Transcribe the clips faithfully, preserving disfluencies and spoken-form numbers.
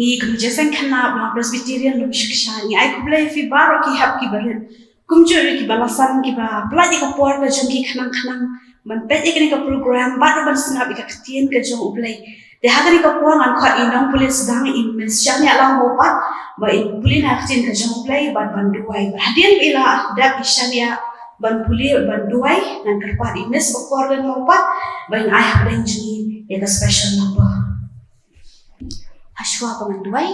Ngi kum ka Jingïaseng Khynnah Presbyterian Lumshiksha, ngi ai khublei ïa phi baroh ki hep ki barit. Kumjuh ruh kiba la san, kiba pynlait ïa ka por ka jong ki khnang khnang ban peit ïa kane ka program bad ruh ban sngap ïa ka ktien ka jong U Blei. Te ha kane ka por ngan khot ïa i nongpule sdang, in shaniah lang mo pat ba in pule na ka ktien ka jong U Blei bad ban duwai. Bad hadien ba i la dep i shaniah ban pule ban duwai, ngan kyrpad ïa i Miss Bakordin mo pat ba in ai hapdeng jong ngi ïa ka special number. Hashwa ba ngan duwai,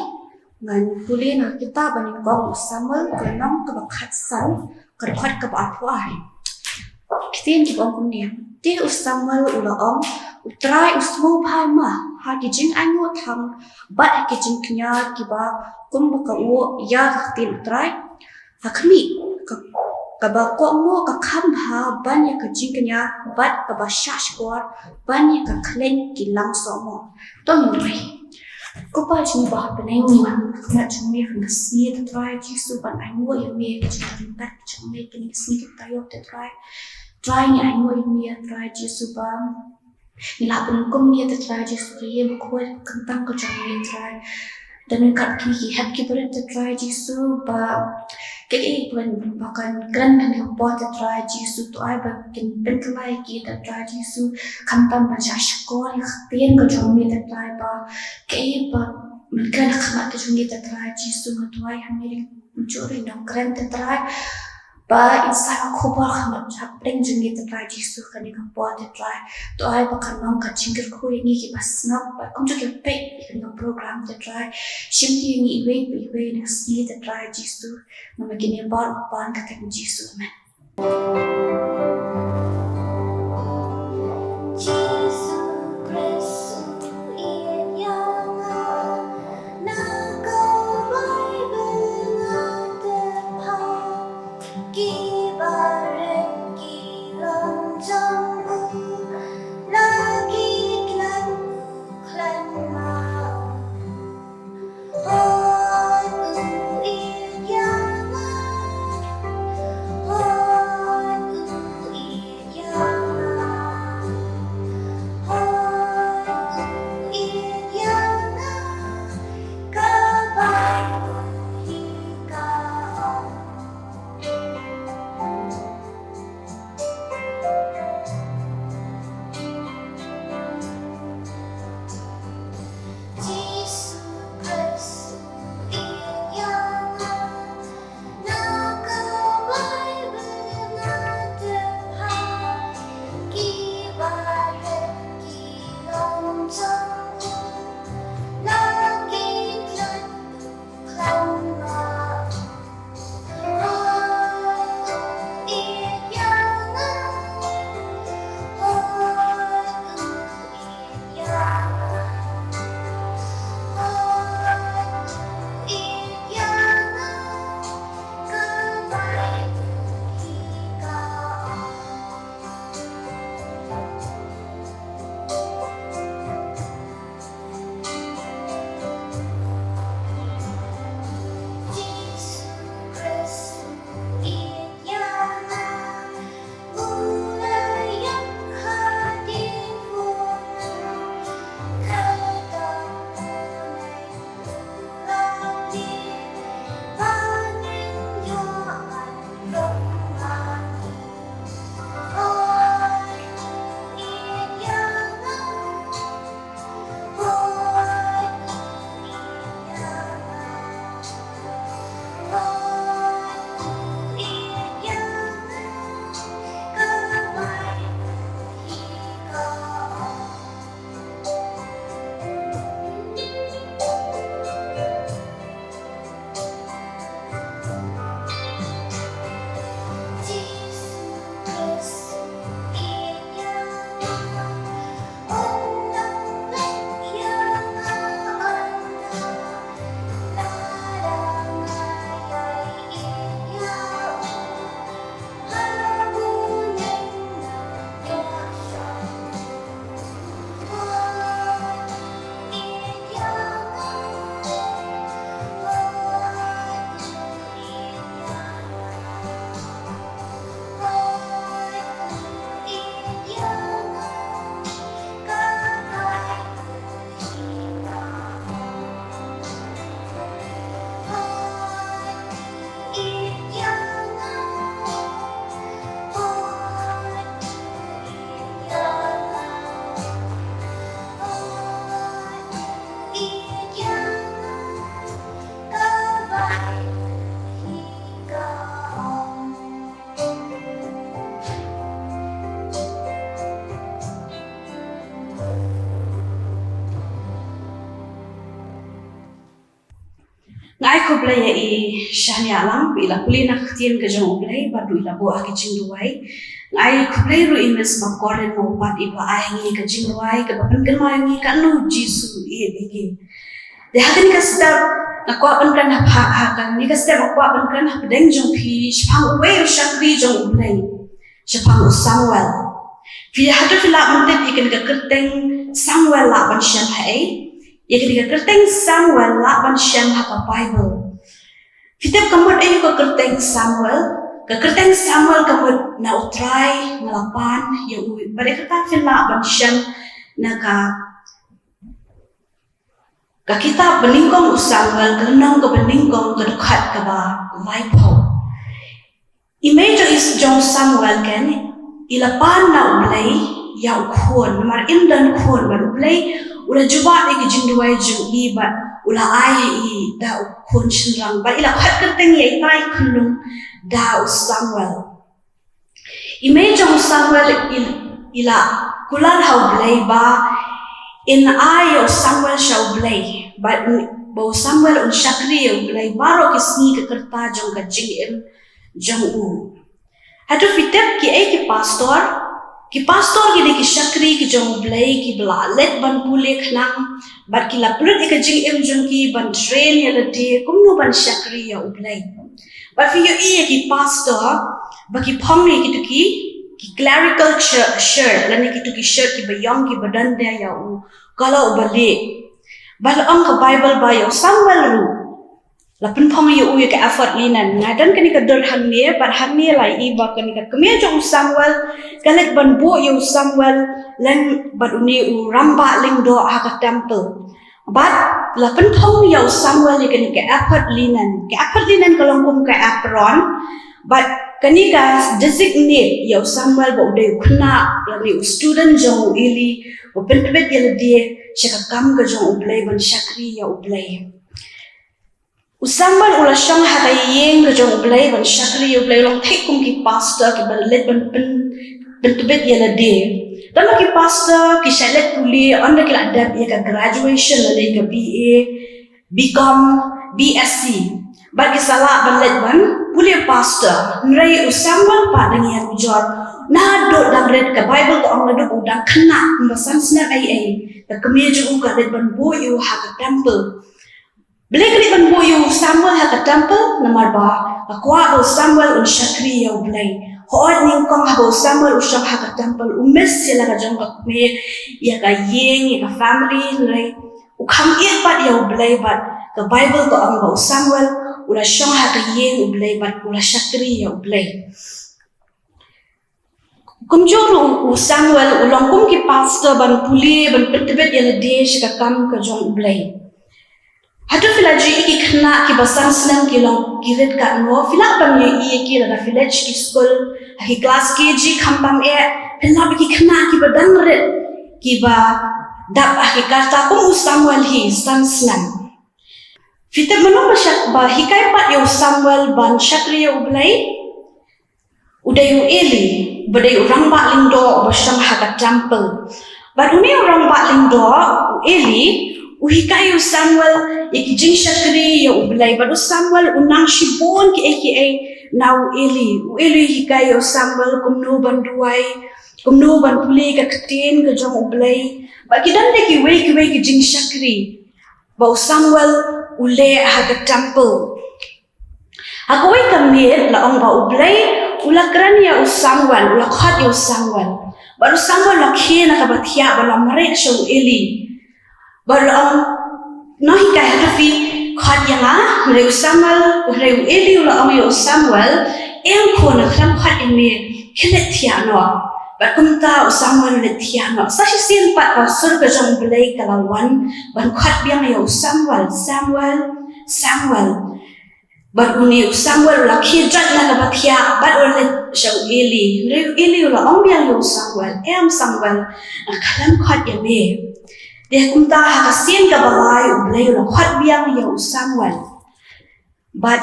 ngan pule na ka kitab ba nyngkong U Samuel, ka lynnong kaba khatsan, ka dkhot kaba arphew ar. Ktien kiba ong kumne: Te U Samuel u la ong, U Trai u sngewbha ma ha ki jingainguh thang bad ha ki jingkñia kiba kumba ka u ïa ka ktien U Trai. Ha khmih, ka, kaba kohnguh ka kham bha ban ïa ka jingkñia bad kaba shahshkor ban ïa ka khleiñ ki langsohmoh. To ngin duwai. Ko Pa jong ngi ba ha bneng, ngi wan ha khmat jong me ha kane ka sngi, te Trai Jisu, ban ainguh ïa me ïa ka jingryngkat jong me ha kine ki sngi ki taïew, te Trai. Trai, ngi ainguh ïa me, Trai Jisu, ba ngi la pynkum ïa, te Trai Jisu, ka ïing bakhuid kyntang ka jong me, Trai. Te ryngkat kine ki hep ki barit, te Trai Jisu, ba kaei kaei ba kan kren ha kane ka por, te Trai Jisu, to ai ba kin pynkylla ïa ki, te Trai Jisu, khamtam ban shahshkor ïa ka ktien ka jong me, te Trai, ba kaei ba men kren ha khmat ka jong me, te Trai Jisu, nga duwai ha me, kumjuh ruh ïa i nongkren, te Trai, ba in sa ai ka khubor ha khmat hapdeng jong ngi, te Trai Jisu, kane ka por, te Trai. To ai ba kan long ka jingkyrkhu ïa ngi kiba sngap bad kumjuh kiba peit ïa kane ka program, te Trai. Shim ïa ngi iwei pa iwei ha kane ka sngi, te Trai Jisu. Namar kine baroh ban ka kyrteng Jisu. Amen. Jisu Khrist, u ïeit ïa nga, na ka Baibl nga tip ha ki barit ki long jong u, la ki khlem khlem ma. Hooid u ïeit ïa nga, hooid u Nga ai khublei ïa i Shania Lang, ba i la pule na ka ktien ka jong U Blei, bad ruh i la buh ha ki jingduwai. Nga ai khublei ruh i Miss Makorin Mawpat, i ba ai ngi ka jingduwai, kaba pynkynmaw ïa ngi katno u Jisu u ïeit ïa ngi. Te ha kane ka step, nga kwah ban kren ha pha-, ha kane ka step, nga kwah ban kren hapdeng jong phi, shaphang uwei u shakri jong U Blei. Shaphang u Samuel. Phi hato phi lah ban tip ïa kane ka kyrteng Samuel lah ban shem ha ei? Ïa kane ka kyrteng Samuel lah ban shem ha ka Bible. Phi tip ka mut aïu ka kyrteng Samuel? Ka kyrteng Samuel ka mut na U Trai nga la pan ïa u. Bad ïa kata phi lah ban shem na ka, ka kitab Banyngkong u Samuel, ka lynnong kaba nyngkong, ka dkhot kaba laiphew. I mei jong i, jong u Samuel keiñ, i la pan na U Blei ïa u khun, namar im don khun, bad U Blei u la jubab ïa ki jingduwai jong i, bad u la ai ïa i da u khun shynrang, bad i la khot kyrteng ïa itai i khunlung da u Samuel. I mei jong u Samuel i, i la kular ha U Blei ba in ai ïa u Samuel sha U Blei, bad ba u Samuel un shakri ïa U Blei baroh ki sngi ka rta jong ka jingim jong u. Hato phi tip kiei ki pastor? Ki pastor ki dei ki shakri ki jong U Blei, kiba la leit ban pule khnang, bad ki la pynlut ïa ka jingim jong ki ban train ïa lade kumno ban shakri ïa U Blei. Bad phi ïohi ïa ki pastor ba ki phong ïa kito ki, ki clerical shi-, shirt, lane kito ki shirt kiba ïong kiba don de ïa u colour uba lieh. Bad la ong ka Bible ba ïa u Samuel ruh la pynphong ïa u ïa ka ephod linen. Nga don kane ka dur hangne, bad hangne la i ba kane ka kmie jong u Samuel ka leit ban buh ïa u Samuel lem bad une u rangbah lyngdoh ha ka temple. Bad la pynphong ïa u Samuel ïa kane ka ephod linen. Ka ephod linen ka long kum ka apron. Bad kane ka designate ïa u Samuel ba u dei u khynnah lane u student jong u Eli, u pyntbit ïa lade sha ka kam ka jong U Blei, ban shakri ïa U Blei. U Samuel u la shong ha ka ïing ka jong U Blei ban shakri ïa U Blei, u long thik kum ki pastor kiba leit ban pyn-, pyntbit ïa lade. Don ki pastor ki shah leit pule ynda ki la dep ïa ka graduation lane ka B A, B Com, B Sc. Bad ki sa lah ban leit ban pule pastor. Hynrei u Samuel pat dang ïa u jor. Naduh dang rit, ka Bible ka ong naduh u dang khynnah, kumba san snem ei ei, ka kmie jong u ka leit ban buh ïa u ha ka temple. Balei ka leit ban buh ïa u Samuel ha ka temple? Namar ba ka kwah ba u Samuel un shakri ïa U Blei. Hooid, nyngkong haba u Samuel u shong ha ka temple, u miss ïa la ka jong ka kmie, ïa ka ïing, ïa ka family, hynrei u kham ïeit pat ïa U Blei, bad ka Bible ka ong ba u Samuel u la shong ha ka ïing U Blei bad u la shakri ïa U Blei. Kumjuh ruh u Samuel u long kum ki pastor ban pule, ban pyntbit ïa lade sha ka kam ka jong U Blei. Hato phi la ju ïohi ki khynnah kiba san snem ki long ki rit katno, phi lah ban ïohi ïa ki lada phi leit sha ki skul, ha ki klas K G khamtam eh, phin lap ïa ki khynnah kiba dang rit, kiba dap ha ki karta kum u Samuel hi san snem. Phi tip mano ba shak-, ba hikai pat ïa u Samuel ban shakri ïa U Blei? U dei u Eli, uba dei u rangbah lyngdoh uba shong ha ka temple. Bad une u rangbah lyngdoh, u Eli, u hikai ïa u Samuel ïa ki jingshakri ïa U Blei. Bad u Samuel u nang shibun kiei kiei na u Eli. U Eli u hikai ïa u Samuel kumno ban duwai, kumno ban pule ka ktien ka jong U Blei. Bad ki don de kiwei kiwei ki jingshakri ba u Samuel u leh ha ka temple. Ha kawei ka miet la ong ba U Blei u la kren ïa u Samuel, u la khot ïa u Samuel. Bad u Samuel u la khie na kaba thiah bad u la mareh sha u Eli. Bad u la ong, nonghikai, hato phi khot ïa nga? Hynrei u Samuel, hynrei u Eli u la ong ïa u Samuel, em khun, nga khlem khot ïa me, khie leit thiah noh. Bad kumta u Samuel u leit thiah noh. Sa shisien pat ka sur ka jong U Blei ka la wan ban khot biang ïa u Samuel, Samuel, Samuel. Bad une u Samuel u la khie jot na kaba thiah bad u la leit sha u Eli. Hynrei u Eli u la ong biang ïa u Samuel, em Samuel, nga khlem khot ïa me. Te kumta ha ka sien kaba lai u Blei u la khot biang ïa u Samuel. Bad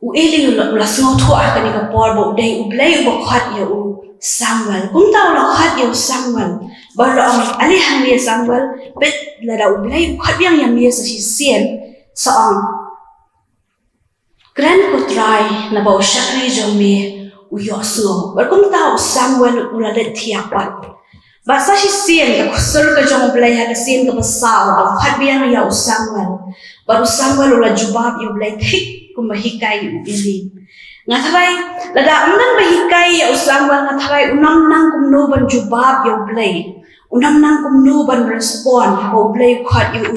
u Eli u la, u la sngewthuh ha kane ka por ba u dei u Blei uba khot ïa u Samuel. Kumta u la khot ïa u Samuel. Bad u la ong, ale hangne Samuel, peit lada u Blei u khot biang ïa me sa shisien, sa ong, kren ko Trai, naba u shakri jong me u ïohsngew. Bad kumta u Samuel u la leit thiah pat. Bad sa shisien ka sur ka jong u Blei ha ka sien kaba saw u la khot biang ïa u Samuel. Bad u Samuel u la jubab ïa u Blei thik kumba hikai u Eli. Nga tharai lada ym don ba hikai ïa u Samuel, nga tharai un ym nang kumno ban jubab ïa u Blei. Un ym nang kumno ban respond haba u Blei u khot ïa u.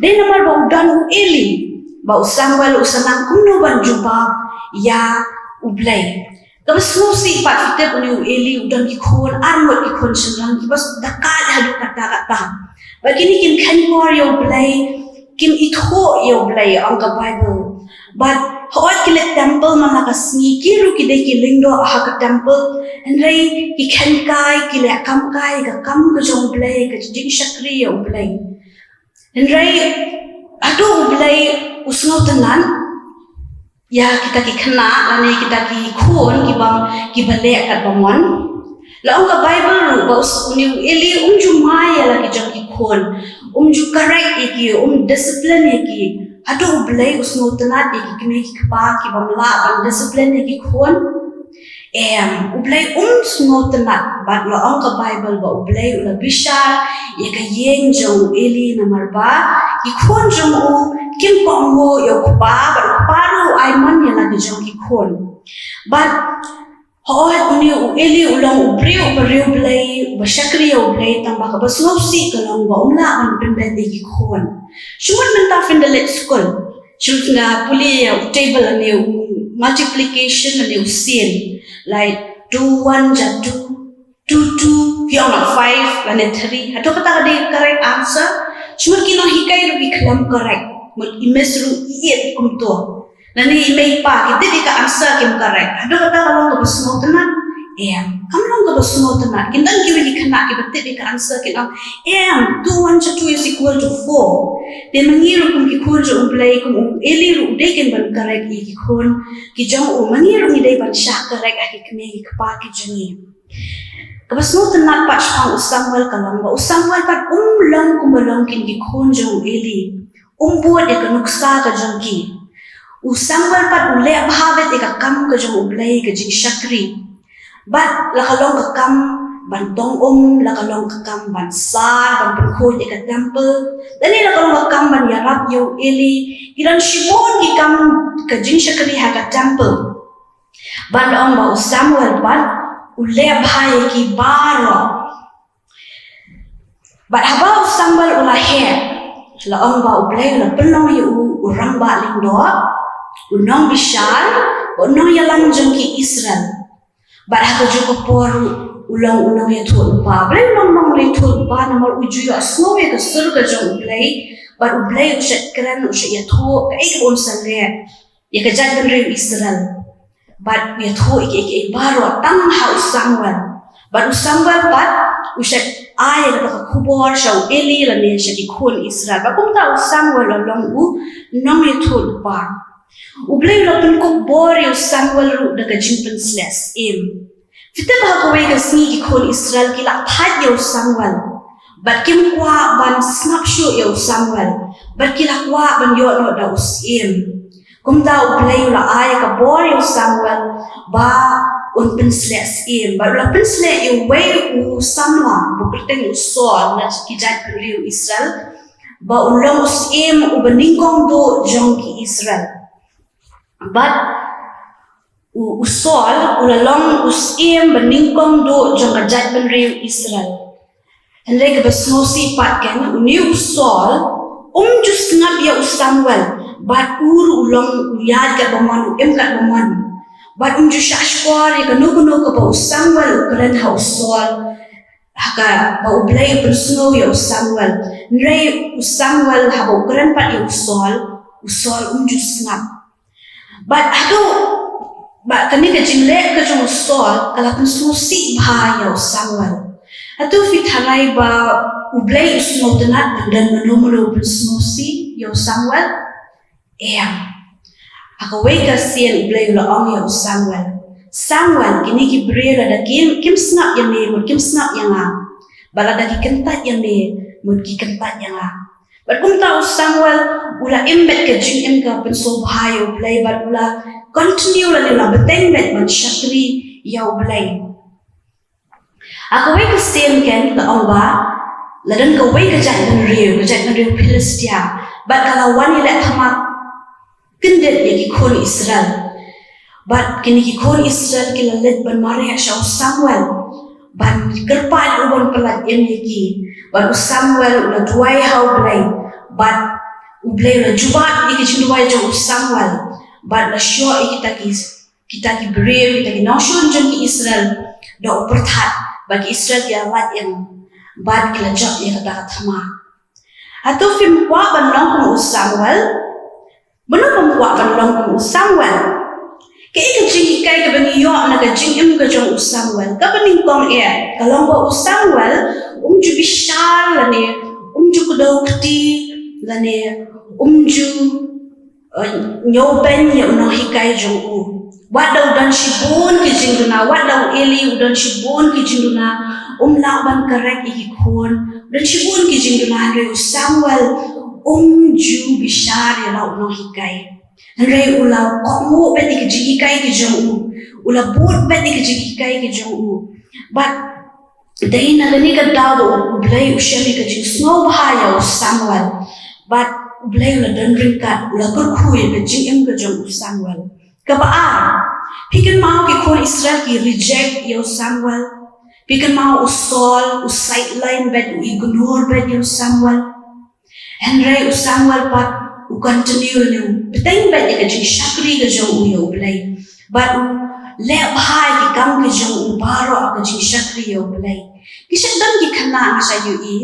Dei namar ba u don u Eli, ba u Samuel u sa nang kumno ban jubab ïa u Blei. Kaba sngewsih pat, phi tip une u Eli u don ki khun, ar ngut ki khun shynrang kiba da kait haduh katta katta. Bad kine kim kheiñ por ïa u Blei, kim ithuh ïa u Blei, ong ka Baibl. Bad hooid ki leit temple man la ka sngi, ki ruh ki dei ki lyngdoh ha ka temple. Hynrei ki kheiñ kai, ki leh kam kai, ka kam ka jong u Blei, ka jingshakri ïa u Blei. Hynrei haduh u Blei u sngewtynnat ïa kita ki khynnah lane kita ki khun kiba, kiba leh katba mon. La ong ka Baibl ruh ba u s-, une u Eli um ju mai ïa la ki jong ki khun. Um ju correct ïa ki, um discipline ïa ki. Haduh u Blei u sngewtynnat ïa ki kmie ki kpa ki bym lah ban discipline ïa ki khun? Em, u Blei um sngewtynnat, bad la ong ka Baibl ba u Blei u la bishar ïa ka ïing jong u Eli namar ba ki khun jong u kim kohnguh ïa u kpa, bad u kpa ruh u ai mon ïa la ki jong ki khun. Bad hooid, une u Eli u long u briew uba riewblei, uba shakri ïa u Blei, tangba kaba sngewsih ka long ba um lah ban pynbeit ïa ki khun. Shu mut mynta phin da leit skul, shu mut phin da pule ïa u table lane u multiplication lane u sien, like two one ja two, two two, phi ong five lane three. Hato kata ka dei correct answer? Shu mut ki nonghikai ruh ki khlem correct. Mut i miss ruh i ïeit kumto. Lane i mei i pa ki tip ïa ka answer kim correct. Hato kata ka long kaba sngewtynnat? Em, kam long kaba sngewtynnat. Kin don kiwei ki khynnah kiba tip ïa ka answer kin ong, em, two one ja two is equal to four. Te ma ngi ruh kum ki khun jong u Blei, kum u Eli ruh u dei kin ban correct ïa ki khun ki jong u, ma ngi ruh ngi dei ban shah correct ha ki kmie ki kpa ki jong ngi. Kaba sngewtynnat pat shaphang u Samuel ka long ba u Samuel pat um long kumba long kine ki khun jong u Eli. Um bud ïa ka nuksa ka jong ki. U Samuel pat u leh bha beit ïa ka kam ka jong u Blei, ka jingshakri. Bad la ka long ka kam ban tong um, la ka long ka kam ban sar, ban pynkhuid ïa ka temple. Lane la ka long ka kam ban ïarap ïa u Eli. Ki don shibun ki kam ka jingshakri ha ka temple. Bad la ong ba u Samuel pat u leh bha ïa ki baroh. Bad haba u Samuel u la heh, la ong ba u Blei u la pynlong ïa u u rangbah lyngdoh, u nongbishar, u nongïalam jong ki Israel. Bad ha kajuh ka por u long u nongïathuhlypa. Balei u long u nongïathuhlypa? Namar u ju ïohsngew ïa ka sur ka jong u Blei, bad u Blei u shait kren, u shait ïathuh kaei kaba un sa leh ïa ka jaitbynriew Israel. Bad u ïathuh ïa kiei kiei baroh tang ha u Samuel. Bad u Samuel pat u shait ai ïa kata ka khubor sha u Eli lane sha ki khun Israel. Bad kumta u Samuel u long u nongïathuhlypa. U Blei u la pynkup bor ïa u Samuel ruh da ka jingpynsleh syiem. Phi tip, ha kawei ka sngi ki khun Israel ki la thait ïa u Samuel. Bad kim kwah ban sngap shuh ïa u Samuel. Bad ki la kwah ban ïoh noh da u syiem. Kumta u Blei u la ai ka bor ïa u Samuel ba un pynsleh syiem. Bad u la pynsleh ïa uwei u samla ba kyrteng u Saul na ki jaitbynriew Israel. Ba un long u syiem uba nyngkong duh jong ki Israel. Bad u, u Saul u la long u syiem ba nyngkong duh jong ka jaitbynriew Israel. Hynrei kaba sngewsih pat kan, une u Saul um ju sngap ïa u Samuel, bad u ruh u long u ïaid katba mon, u im katba mon. Bad um ju shah shkor ïa kano kano kaba u Samuel u kren ha u Saul. Ha kaba u Blei u pynsngew ïa u Samuel. Hynrei u Samuel haba u kren pat ïa u Saul, u Saul um ju sngap. Bad haduh ba kane ka jingleh ka jong u Saul ka la pynsngewsih bha ïa u Samuel. Hato phi tharai ba u Blei u sngewtynnat ban don mano mano u pynsngewsih ïa u Samuel? Em. Ha kawei ka sien u Blei u la ong ïa u Samuel, Samuel, kine ki briew lada kim, kim sngap ïa me mut kim sngap ïa nga, bad lada ki kyntait ïa me mut ki kyntait ïa nga. Bad kumta u Samuel u la im bad ka jingim ka pynsngewbha ïa u Blei bad u la continue lane u la bteng bad ban shakri ïa u Blei. Ha kawei ka sien ken la ong ba la don kawei ka jaitbynriew, ka jaitbynriew Philistia, bad ka la wan ïaleh thma kyndit ïa ki khun Israel. Bad kine ki khun Israel ki la leit ban mareh sha u Samuel ban kyrpad ïa u ban pyllait im ïa ki. Bad u Samuel u la duwai ha u Blei, bad u Blei u la jubab ïa ki jingduwai jong u Samuel, bad la shoh ïa kita ki, kita ki briew, kita ki nongshun jong ki Israel da u pyrthat, bad ki Israel ki la lait im bad ki la jop ïa kata ka thma. Hato phim kwah ban long kum u Samuel? Mano bym kwah ban long kum u Samuel? Kaei ka jinghikai kaba ngi ïoh na ka jingim ka jong u Samuel? Kaba nyngkong eh ka long ba u Samuel um ju bishar lane um ju kdew kti lane um ju, eh, ñiewbeiñ ïa u nonghikai jong u. Wat la u don shibun ki jingduna, wat la u Eli u don shibun ki jingduna, um lah ban correct ïa ki khun, u don shibun ki jingduna, hynrei u Samuel um ju bishar ïa la u nonghikai. Hynrei u la kohnguh beit ïa ki jinghikai ki jong u, u la bud beit ïa ki jinghikai ki jong u. Bad dei na kane ka daw ba u Blei u shem ïa ka jingsngewbha ïa u Samuel. Bad u Blei u la don ryngkat, u la kyrkhu ïa ka jingim ka jong u Samuel. Kaba ar, phi kynmaw ki khun Israel ki reject ïa u Samuel? Phi kynmaw u Saul u sideline beit, u ignore beit ïa u Samuel? Hynrei u Samuel pat u continue ne u bteng beit ïa ka jingshakri ka jong u ïa u Blei. Bad u leh bha ïa ki kam ka jong u baroh ka jingshakri ïa u Blei. Ki shah don ki khynnah nga shu ïohi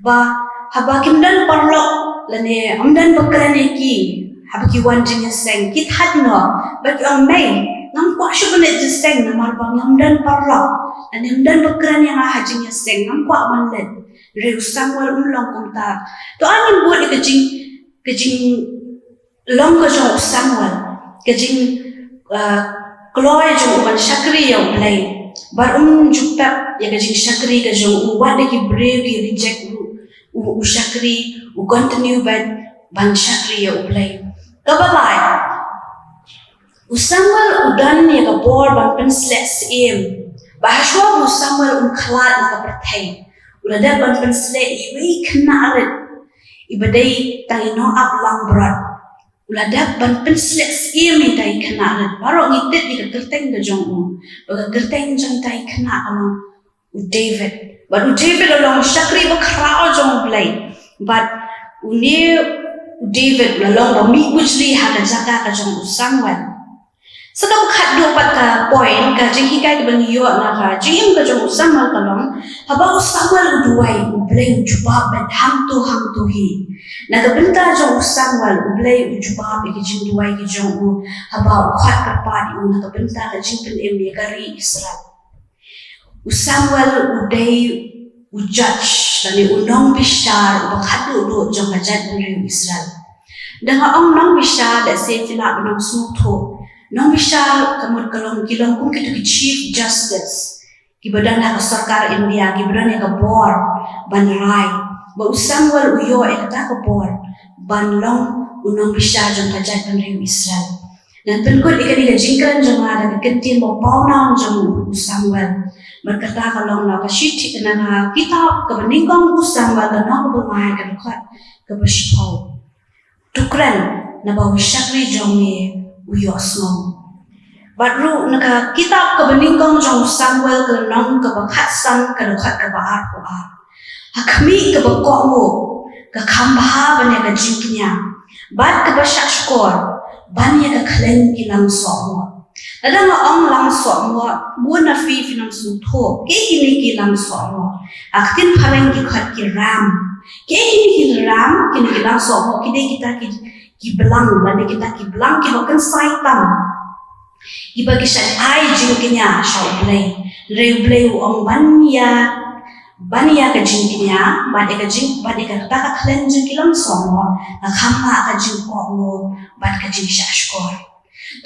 ba haba kim don paralok lane ym don ba kren ïa ki, haba ki wan jingïaseng ki thait noh, ba ki ong, mei, ngam kwah shuh ban leit jingïaseng namar ba ngam don paralok, lane ym don ba kren ïa nga ha jingïaseng, ngam kwah ban leit. Hynrei u Samuel um long kumta. To ngin bud ïa ka jing, ka jing long ka jong u Samuel, ka jing, uh, kloi jong u ban shakri ïa u Blei. Bad um ju pep ïa ka jingshakri ka jong u, wat la ki briew ki reject u, u, u shakri, u continue ban, ban shakri ïa u Blei. Kaba lai, u Samuel u don ïa ka bor ban pynsleh syiem. Ba hashwa ba u Samuel un khlad na ka pyrthei, u la dep ban pynsleh iwei i khynnah rit iba dei tang i nongap langbrot. U la dep ban pynsleh syiem ïa ita i khynnah rit. Baroh ngi tip ïa ka kyrteng ka jong u. Ba ka kyrteng jong ita i khynnah ka long u David. Bad u David u la long u shakri bakhraw jong u Blei. Bad une u David u la long ba mih bujli ha ka jaka ka jong u Samuel. Sa kaba khatduh pat ka point, ka jinghikai kaba ngi ïoh na ka jingim ka jong u Samuel ka long, haba u Samuel u duwai, u Blei u jubab beit hangto hangto hi. Na ka bynta jong u Samuel, u Blei u jubab ïa ki jingduwai ki jong u, haba u khot kyrpad ïa u na ka bynta ka jingpynim ïa ka ri Israel. U Samuel u dei u judge lane u nongbishar uba khatduh duh jong ka jaitbynriew Israel. Da nga ong nongbishar, lehse phi lah ban ong sngewthuh. Nongbishar ka mut ka long, ki long kum kito ki chief justice kiba don ha ka sorkar India, kiba don ïa ka bor ban rai. Ba u Samuel u ïoh ïa kata ka bor ban long u nongbishar jong ka jaitbynriew Israel. Ngan pynkut ïa kane ka jingkren jong nga da ka ktien ba u pawnam jong u Samuel. Bad kata ka long na ka shithi, na ka kitab kaba nyngkong u Samuel, ka lynnong kaba lai, ka dkhot kaba shiphew. To kren, naba u shakri jong me u ïohsngew. Bad ruh na ka kitab kaba nyngkong jong u Samuel, ka lynnong kaba khatsan, ka dkhot kaba arphew ar. Ha khmih kaba kohnguh ka kham bha ban ïa ka jingkñia, bad kaba shahshkor ban ïa ka khleiñ ki langsohmoh. Lada nga ong langsohmoh, bun na phi phin ym sngewthuh kiei kine ki langsohmoh. Ha ka ktien phareng ki khot ki ram. Kiei kine ki ram? Kine ki langsohmoh ki dei kita ki, ki blang, lane kita ki blang kiba kynsai tam, kiba ki shait ai jingkñia sha U Blei. Hynrei U Blei u ong ban ïa, ban ïa ka jingkñia, ban ïa ka jing, ban ïa kata ka khlem jong ki longsong mo, nga kham ngah ka jingkohnguh bad ka jingshahshkor.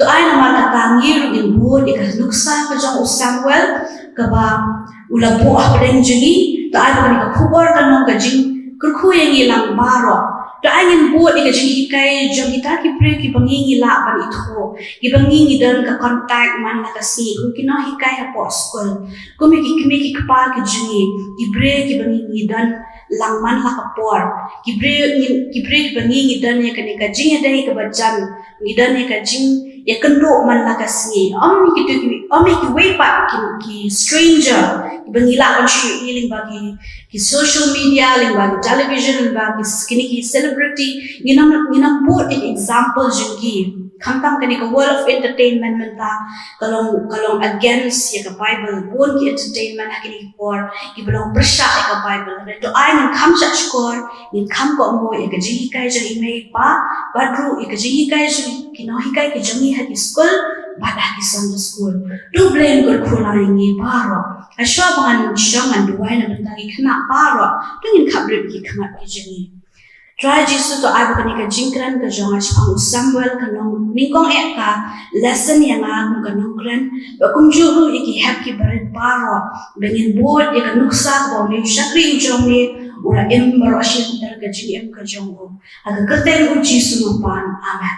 To ai namar kata ngi ruh ngin bud ïa ka nuksa ka jong u Samuel kaba u la buh hapdeng jong ngi. To ai ba kane ka khubor kan long ka jingkyrkhu ïa ngi lang baroh. To ai ngin bud ïa ka jinghikai jong kita ki briew kiba ngi ngi lah ban ithuh, kiba ngi ngi don ka contact man la ka sngi, kum ki nonghikai hapoh skul, kum ki kmie ki kpa ki jong ngi, ki briew kiba ngi ngi don lang man la ka por, ki briew ngi, ki briew kiba ngi ngi don ïa kane ka jingïadei kaba jan, ngi don ïa ka jingïakynduh man la ka sngi. Ym kito ki, ym kiwei pat ki, ki stranger kiba ngi lah ban shu ïohi lyngba ki, ki social media, lyngba ki television, lyngba ki s-, kine ki celebrity. Ngin ym, ngin ym bud ïa ki example jong ki. Khamtam kane ka world of entertainment mynta ka long, ka long against ïa ka Bible. Bun ki entertainment ha kine ki por kiba long pyrshah ïa ka Bible. Hynrei to ai ngin kham shahshkor, ngin kham kohnguh ïa ka jinghikai jong i mei i pa, bad ruh ïa ka jinghikai jong ki nonghikai ki jong ngi ha ki skul bad ha ki Sunday school. To U Blei un kyrkhu lang ïa ngi baroh. Hashwa ba ngan shong ngan duwai na bynta ki khynnah baroh, to ngin khapbrip ki khmat ki jong ngi. Trai Jisu, to ai ba kane ka jingkren ka jong nga shaphang u Samuel kan long nyngkong eh ka lesson ïa nga kum ka nongkren, bad kumjuh ruh ïa ki hep ki barit baroh, ba ngin bud ïa ka nuksa kaba u shakri u jong ngi u la im baroh shi lynter ka jingim ka jong u. Ha ka kyrteng u Jisu ngan pan. Amen.